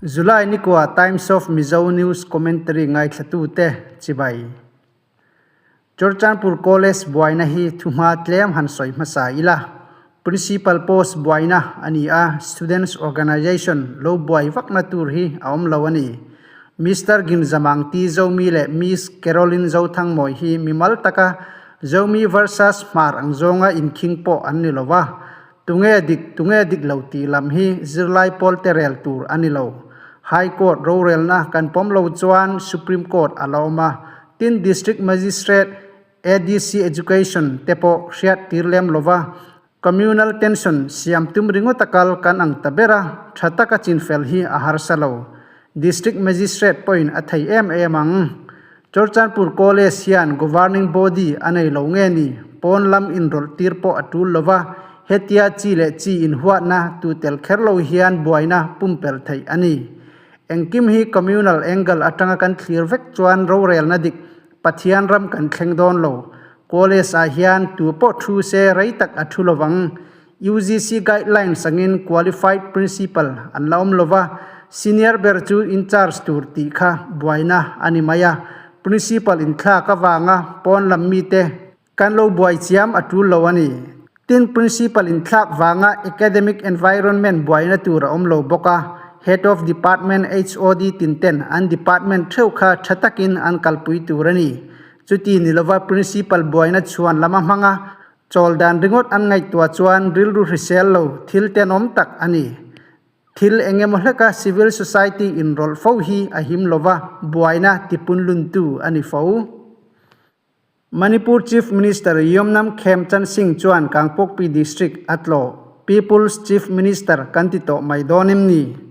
July nikua Times of Mizo News Commentary ngaithlatute chibai. Churchandpur College buaina hi thuhma tlem han sawi hmasa ila. Principal post buaina a ni a, Students Organisation lo buai vakna tur hi a awm lo a ni. Mister Ginzamang T Zomi leh Miss Caroline Zothangmawi hi mimal taka Zomi versus Hmar ang zawnga inkhing pawh an ni lo va, tunge dik tunge dik lo tih lam hi zirlai pawl te rel tur a ni lo. High Court rorelna kan pawm lo chuan Supreme Court a la awm a, tin District Magistrate, ADC Education te pawh hriat tir lem lo va, Communal tension siam tum ringawt a kal kan ang ta ber a, tha taka chinfel hi a harsa lo. District Magistrate pawhin a thei em em ang. Churchandpur College hian Governing Body a nei lo nge ni, pawn lam inrawlh tir pawh a tul lo va, hetia chi leh chi inhuatna tu tel kher lo hian buaina pumpelh theih a ni. Engkim hi communal angle atanga kan thlir vek chuan rorelna dik Pathian ram kan thleng dawn lo. College ah hian tu pawh thu se rei tak a thu lovang. UGC guidelines angin qualified principal an la awm lova, senior ber chu in charge tur tih kha buaina a ni mai a. Principal inthlak avanga pawn lam mite kan lo buai chiam a tul lo a ni. Tin, Principal inthlak vanga academic environment buaina tur a awm lo bawk a, Head of Department, HOD, tin ten an department theuh kha tha takin an kalpui tur a ni. Chuti ni lova Principal buaina chhuan lama hmanga chawl dan ringawt an ngaihtuah chuan rilru hrisel lo thil tenawm tak a ni. Thil eng emaw hleka civil society inrawlh fo hi a him lova buaina tipunluntu a ni fo. Manipur Chief Minister Yomnam Khemchand Singh chuan Kangpokpi District a tlawh. People's Chief Minister kan ti tawh mai dawn em ni?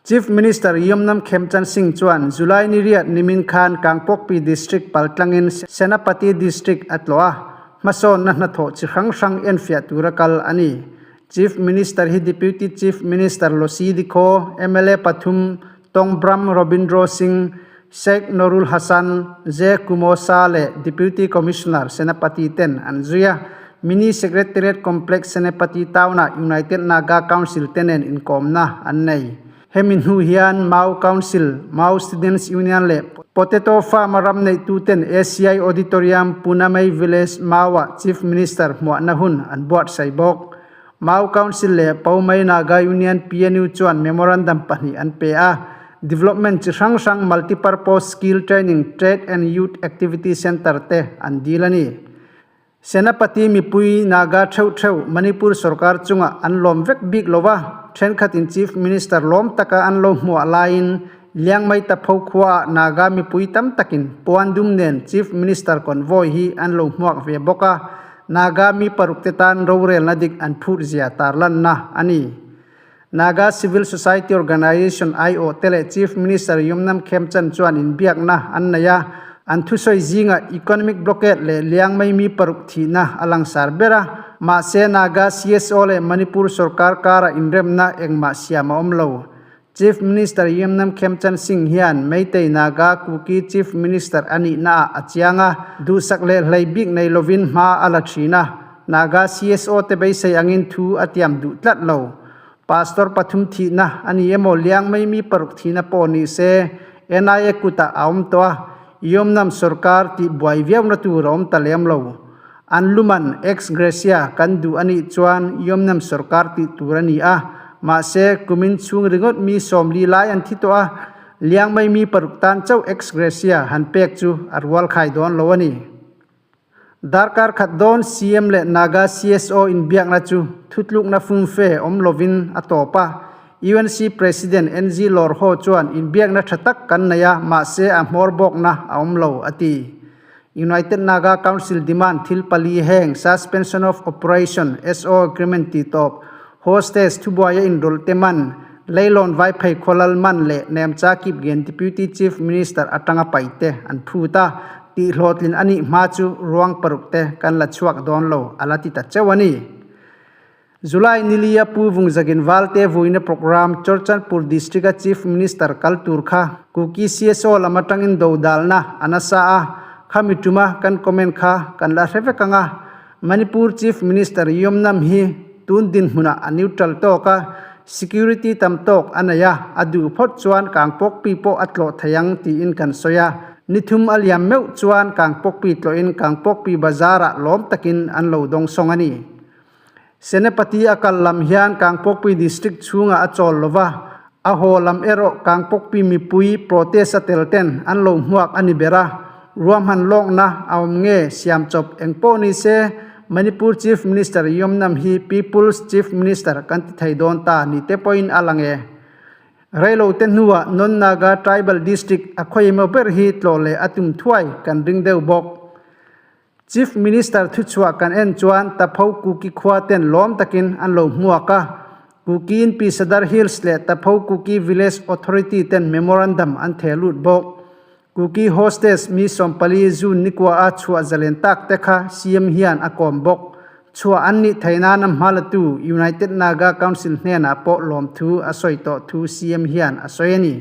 Chief Minister Yomnam Khemchand Singh chuan July ni riat nimin khan Kangpokpi District paltlangin Senapati District a tlawh a, hmasawnna hnathawh chi hrang hrang enfiah tura kal a ni. Chief Minister hi Deputy Chief Minister Losi Dikho, mla pathum Tongbram Robindro Singh, Sheikh Norul Hasan, J Kumo Shah leh Deputy Commissioner Senapati ten an zui a. Mini Secretariat Complex Senapati Town-ah United Naga Council te nen inkawmna an nei. Hemi hnu hian Mau Council, Mau Students Union leh Potato Farm-a ram neihtu ten ACI Auditorium, Punamei Village, Mau-ah Chief Minister hmuahna hun an buatsaih bawk. Mau Council leh Paumai Naga Union, PNU, chuan memorandum pahnih an pe a, development chi hrang hrang multipurpose skill training, trade and youth activity centre te an dil a ni. Senapati mipui Naga theuh theuh Manipur sorkar chungah an lawm vek bik lo va, thenkhatin Chief Minister lawm taka an lo hmuah laiin Liangmai Tapho khuaah Naga mipui tam takin puan dum nen Chief Minister convoy hi an lo hmuak ve bawk a, Naga mi paruk te tan rorelna dik an phut zia tarlanna a ni. Naga Civil Society Organisation aiawh te leh Chief Minister Yumnam Khemchand chuan inbiakna an nei a, an thusawi zingah economic blockade leh liangmei mi paruk thihna a langsar ber a, mahse Naga CSO leh Manipur sorkar karah inremna engmah siam a awm lo. Chief Minister Yumnam Khemchand Singh hian Meitei Naga Kuki Chief Minister a nihnaah a chiang a, duhsak leh hlei bik nei lovin hma a la thin a, Naga CSO te beisei angin thu a tiam duh tlat lo. Pastor pathum thihna a ni emaw liang mai mi paruk thihna pawh ni se NIA kutah a awm tawh a, Yumnam sorkar tih buai viauna tur a awm ta lem lo. An luman ex gratia kan duh a nih chuan Yomnam sorkar tih tur a ni a, mahse kumin chhung ringawt mi sawmli lai an thi tawh a, Liangmei mi paruk tan chauh ex gratia han pek chu a rual khai dawn lo a ni. Darkar khat dawn CM leh Naga CSO inbiakna chu thutlukna fumfe awm lovin a tawp a, UNC President NG Lawrho chuan inbiakna tha tak kan nei a, mahse a hmawr bawkna a awm lo a ti. United Naga Council demand thil pali heng Suspension of Operation, SO, Agreement tih tawp, Hostage thubuaia inrawlh te man, Leilawn Vaiphei Khawlal man leh Nemcha Kipgen Deputy Chief Minister atanga paih te an phut a, tihhlawhtlin a nih hma chu ruang paruk te kan la chhuak dawn lo a la ti ta cheu a ni. July nilia Pu Vungzagin Valte vuina programme Churchandpur District-a Chief Minister kal tur kha Kuki CSO lam atangin do dalna a nasa a, khami tuma kan comment kha kan la hre vek ang a. Manipur Chief Minister Yomnam hi tun dinhmunah a neutral tawk a, Security tam tawk a nei a, a duh phawt chuan Kangpokpi pawh a tlawh thei ang tiin kan sawi a. Ni thum a liam meuh chuan Kangpokpi tlawhin Kangpokpi bazar-ah lawm takin an lo dawngsawng a ni. Senapati a kal lam hian Kangpokpi District chhungah a chawl lo va, a haw lam erawh Kangpokpi mipui protest a tel ten an lo hmuak a ni ber a, ruahman lawkna a awm nge siam chawp eng pawh ni se Manipur Chief Minister Yomnam hi People's Chief Minister kan ti thei dawn ta ni te pawhin a lang e. Reilo te hnuah Non-Naga Tribal District a khawi emaw ber hi tlawh leh a tum thuai kan ring deuh bawk. Chief Minister thuchhuah kan en chuan Tapho Kuki khua ten lawm takin an lo hmuak a, Kuki in Pi Sadar Hills leh Tapho Kuki Village Authority ten memorandum an theh lut bawk. Kuki hostess mi 40 June nikua a chhuah zalen tak te kha CM hian a kawm bawk. Chhuah an nih theih nan a hmalatu United Naga Council hnenah pawh lawmthu a sawi tawh thu CM hian a sawi a ni.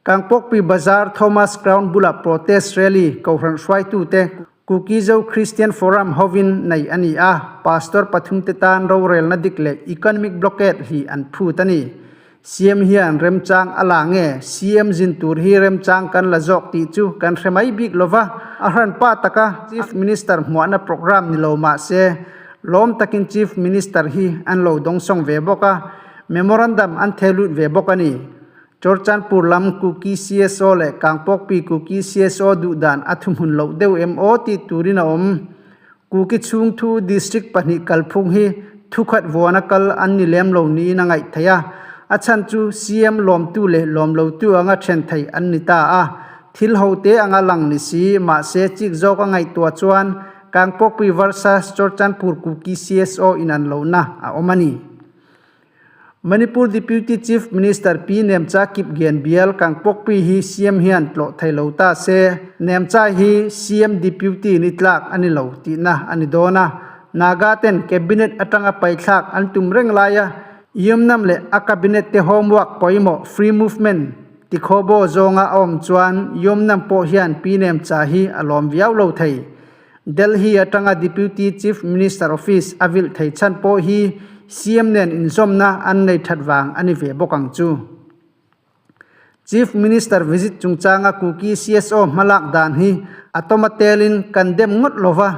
Kangpokpi Bazar Thomas Crown bula protest rally Kohhran hruaitute Kuki Zo Christian Forum hovin nei a ni a, Pastor pathumte tan rorelna dik leh economic blockade hi an phut a ni. CM hian remchang a la nge? CM zin tur hi remchang kan la zawk tih chu kan hre mai bik lo va, a hranpa taka Chief Minister hmuahna programme ni lo mah se, lawm takin Chief Minister hi an lo dawngsawng ve bawk a, Memorandum an theh lut ve bawk a ni. Chawrchanpur lam Kuki CSO leh Kangpokpi Kuki CSO duh dan a thuhmun loh deuh em aw tih turin a awm. Kuki chhung thu District pahnih kalphung hi thukhat vuana kal an ni lem lo niin a ngaih theih a, a chhan chu CM lawmtu leh lawmlotu anga then theih an ni ta a. Thil hote anga lang ni si, mahse chik zawk a ngaihtuah chuan Kangpokpi versus Chawrchanpur Kuki CSO inan lohna a awm a ni. Manipur Deputy Chief Minister Pi Nemcha Kipgen bial Kangpokpi hi CM hian tlawh thei lo ta se, Nemcha hi CM Deputy ni tlak a ni lo tihna a ni dawn a. Naga ten Cabinet atanga paithlak an tum reng laia Yumnam leh a Cabinet te homework pawimawh Free Movement tikhaw zawnga a awm chuan Yumnam pawh hian Pi Nemcha hi a lawm viau lo thei. Delhi atanga Deputy Chief Minister Office a vilh thei chhan pawh hi CM nen inzawmna an nei that vang a ni ve bawk ang chu. Chief Minister visit chungchanga Kuki CSO hmalak dan hi a tawma telin kan dem ngawt lova,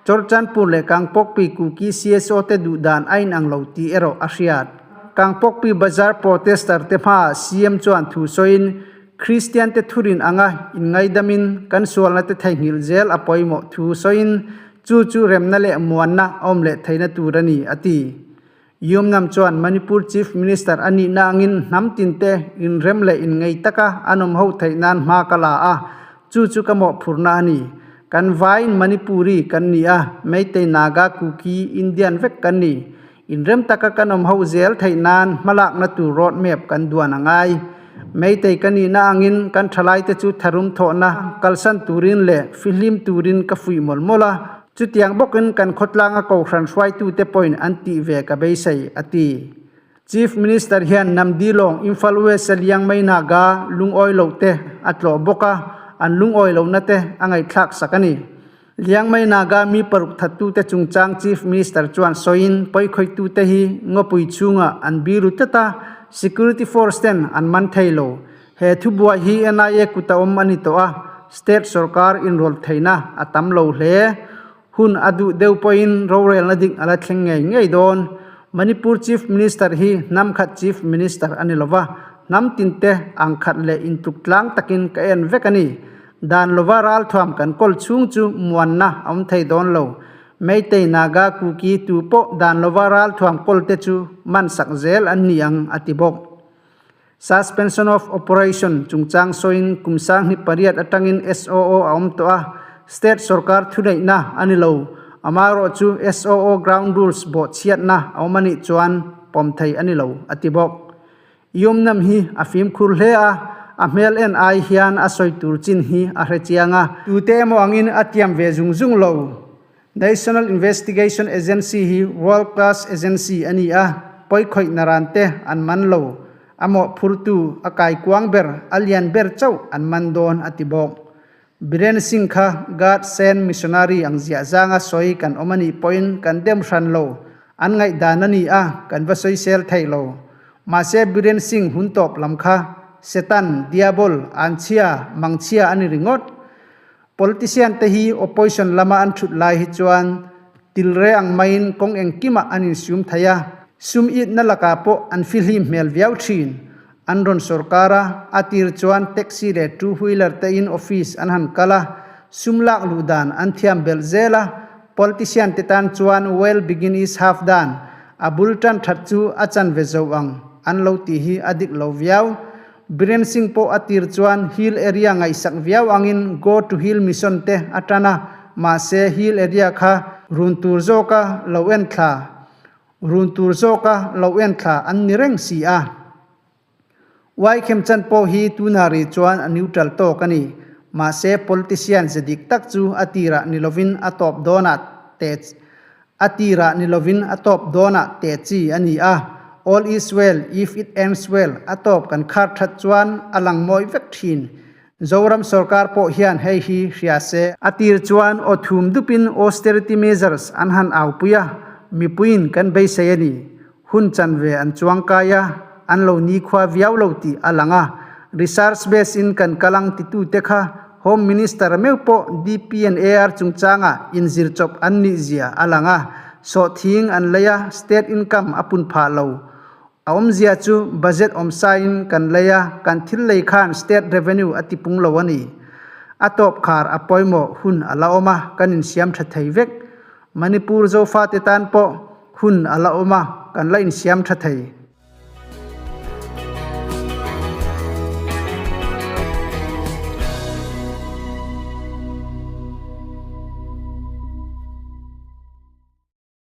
Chawrchanpur leh Kangpokpi Kuki CSO te duh dan a inang lo tih erawh a hriat. Kangpokpi Bazar protester te hmaah CM chuan thu sawiin, Kristian te thurin anga inngaidamin kan sualna te theihnghilh zel a pawimawh thu sawiin chu chu remna leh muanna a awm leh theihna tur a ni, a ti. Yumnam chuan Manipur Chief Minister a nihna angin hnam tinte inrem leh inngei taka an awm ho theih nan hma ka la a, chu chu ka mawhphurhna a ni. Kan vaiin Manipuri kan ni a, Meitei, Naga, Kuki, Indian vek kan ni. Inrem taka kan awm ho zel theih nan hmalakna tur road map kan duan a ngai. Meitei ka nihna angin kan thalaite chu tharum thawhna kalsan turin leh fihlim turin ka fuih mawlh mawlh a, chutiang bawkin kan khawtlanga kohhran hruaitute pawhin an tih ve ka beisei, a ti. Chief Minister hian Namdilawng, Imphal West-a Liangmei Naga lungawi lohte a tlawh bawk a, an lungawi lohna te a ngaihthlak sak a ni. Liangmei Naga mi paruk thattute chungchang Chief Minister chuan sawiin pawikhawitute hi ngawpui chhungah an biru tlat a, security force ten an man thei lo. He thubuai hi NIA kuta awm a ni tawh a, state sorkar inrawlh theihna a tam lo hle. Hun a duh deuh pawhin rorelna dik a la thleng ngei ngei dawn. Manipur Chief Minister hi hnam khat Chief Minister a ni lova, hnam tinte ang khat leh intluk tlang takin ka en vek a ni. Dan lova ralthuam kan kawl chhung chu muanna a awm thei dawn lo. Meitei, Naga, Kuki tu pawh dan lova ralthuam kawlte chu man sak zel an ni ang, a ti bawk. Suspension of Operation chungchang sawiin kum 18 atangin SOO a awm tawh a, state sorkar thuneihna a ni lo. Amaherawhchu SOO ground rules bawhchhiatna a awm a nih chuan pawm thei a ni lo, a ti bawk. Yumnam hi a fimkhur hle a, a hmel en ai hian a sawi tur chin hi a hre chiang a. Tute emaw angin a tiam ve zung zung lo. National Investigation Agency hi world class agency a ni a, pawikhawih naran te an man lo. A mawhphurtu, a kaikuang ber, a lian ber chauh an man dawn a ti bawk. Biren Singh kha God sent missionary ang ziah zanga sawi kan awm a nih pawhin kan dem hran lo. An ngaihdan a ni a, kan va sawisel thei lo. Mahse Biren Singh hun tawp lam kha Setan, Diabol, Anchhia, Mangchhia a ni ringawt. Politician te hi opposition lama an thut lai hi chuan tilre ang maiin kawng engkimah an insum thei a, sum itna lakah pawh an fihlim hmel viau thin. An rawn sorkar a, a tir chuan taxi leh two wheeler te in office an han kal a, sum lak luh dan an thiam belh zel a, politician te tan chuan well begin is half done, a bul tan that chu a chanve zo ang an lo tih hi a dik lo viau. Biren Singh pawh a tir chuan hill area ngaihsak viau angin Go to Hill mission te a tan a, mahse hill area kha run tur zawka lo en thla run tur zawka lo en thla an ni reng si a. Y Khemchan pawh hi tuna ri chuan a neutral tawk a ni. Mahse politician ze dik tak chu a tirah ni lovin a tawp dawnah te A tirah ni lovin a tawp dawnah teh chi a ni a, All is well if it ends well, a tawp kan khar that chuan a lang mawi vek thin. Zoram sorkar pawh hian hei hi hria se. A tir chuan aw thum dupin austerity measures an han aupui a, mipuiin kan beisei a ni. Hun chanve an chuangkai a, an lo nikhua viau lo tih a lang a. Research base in kan kal ang titute kha Home Minister meuh pawh DP and AR chungchanga inzir chawp an nih zia a lang a. Sawhthing an lei a, state income a pun phah lo. A awmzia chu budget awmsaiin kan lei a, kan thil lei khan state revenue a tipung lo a ni. A tawp khar a pawimawh hun a la awm a, kan insiam tha thei vek. Manipur Zofate tan pawh hun a la awm a, kan la insiam tha thei.